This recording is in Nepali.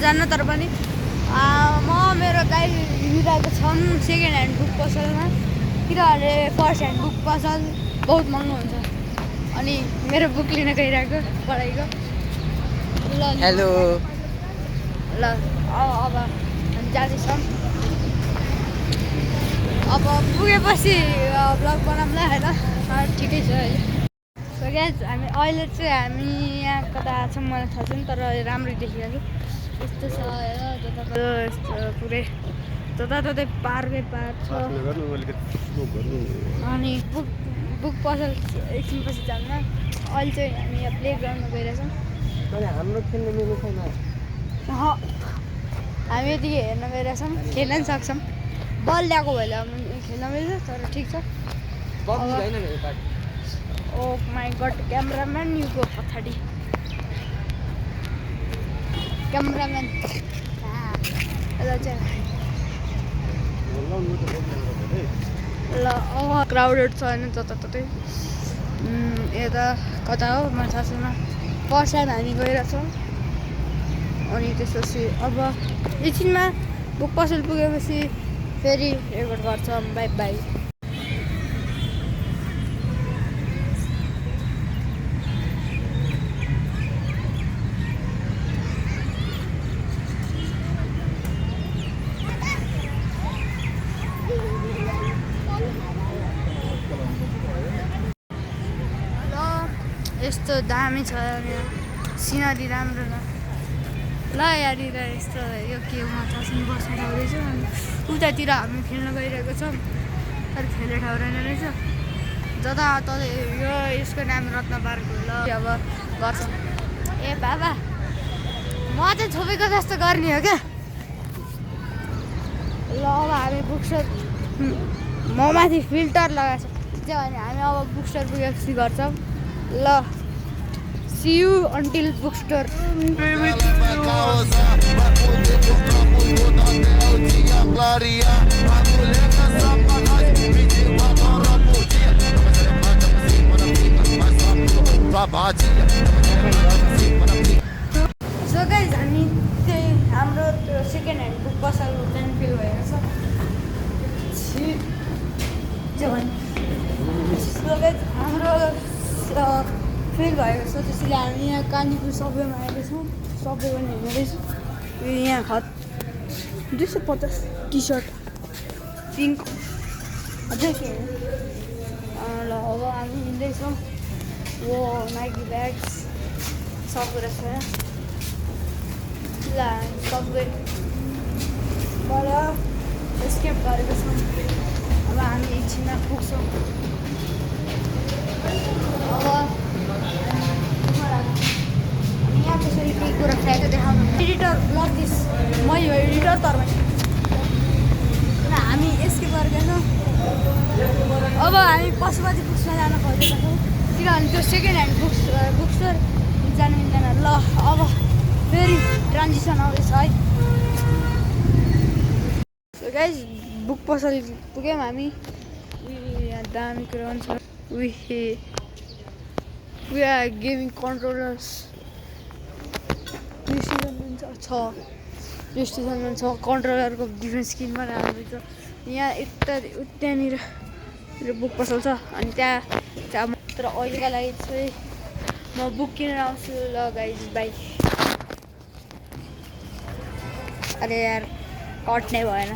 जान्न तर पनि म मेरो दाइ हिँडिरहेको छौँ सेकेन्ड ह्यान्ड बुक पसलमा। किनभने फर्स्ट ह्यान्ड बुक पसल बहुत महँगो हुन्छ अनि मेरो बुक लिन गइरहेको पढाइको। ल हेलो ल अब हामी जाँदैछौँ। अब पुगेपछि ब्लग बनाउँला होइन ठिकै छ अहिले। सो गाइस हामी अहिले चाहिँ हामी यहाँ कता छौँ मलाई थाहा छैन तर राम्रै देखिरहेको यस्तो छ हेर जताततै यस्तो पुरै जताततै पार्कै पार्क छ। अनि बुक पसल एकछिनपछि जान्न। अहिले चाहिँ हामी यहाँ प्ले ग्राउन्डमा गइरहेछौँ। हाम्रो खेल्ने मेनु छैन। हामी यतिकै हेर्न गइरहेछौँ खेल्न पनि सक्छौँ। बल ल्याएको भएन खेल्न मिल्छ तर ठिक छ। Oh my god cameraman you go पछाडि क्यामराम्यान ल अब क्राउडेड छ होइन जताततै यता कता हो मलाई थाहा छैन। फर्स्ट टाइम हामी गइरहेछौँ अनि त्यसपछि अब एकछिनमा बुक पसल पुगेपछि फेरि रेकर्ड गर्छौँ। By by. यस्तो दामी छ यहाँ सिनरी राम्रो न ल यहाँनिर यस्तो यो के हो थाहा छैन बस्ने ठाउँ रहेछ। अनि उतातिर हामी खेल्न गइरहेको छौँ तर खेल्ने ठाउँ रहेन रहेछ जताततै यो यसको नाम रत्न पार्क हो। ल अब गर्छौँ। ए बाबा म चाहिँ छोपेको जस्तो गर्ने हो क्या। ल अब हामी बुक स्टोर म माथि फिल्टर लगाएको छ त्यो भने हामी अब बुक स्टोर पुगेपछि गर्छौँ। ल see you until bookstore. So guys हामी चाहिँ हाम्रो त्यो सेकेन्ड ह्यान्ड बुक पसल चाहिँ फिल भएको छ। हाम्रो फिल भएको छ त्यसैले हामी यहाँ कान्तिपुर सबवेमा आएको छौँ। सबवे पनि हेर्नु रहेछौँ। यो यहाँ 250 टी सर्ट पिङ्क अझै के ल अब हामी हिँड्दैछौँ। वो नाइकी ब्याग्स सब कुरा छ यहाँ। ल सबवेबाट एस्केप गरेको छौँ। अब हामी एकछिनमा पुग्छौँ। अब यहाँ त्यसरी केही कुरा खाएको देखाउनु एडिटर ब्लग दिस म यो एडिटर तर हामी एस्केप गरेका छौँ। अब हामी पशुपति बुक्समा जान खोजेका छौँ किनभने त्यो सेकेन्ड ह्यान्ड बुक स्टोर जानु मिल्दैन। ल अब फेरि ट्रान्जिसन आउँदैछ है। सो गाइस बुक पसल पुग्यौँ हामी। यहाँ दामी कुरा पनि छ। We are giving controllers. PlayStation छ कन्ट्रोलरको डिफ्रेन्ट स्किनमा राम्रो छ। यहाँ त्यहाँनिर बुक पसल छ अनि त्यहाँ तर अहिलेका लागि चाहिँ म बुक किनेर आउँछु। ल गाइज बाई। अरे यार कट नै भएन।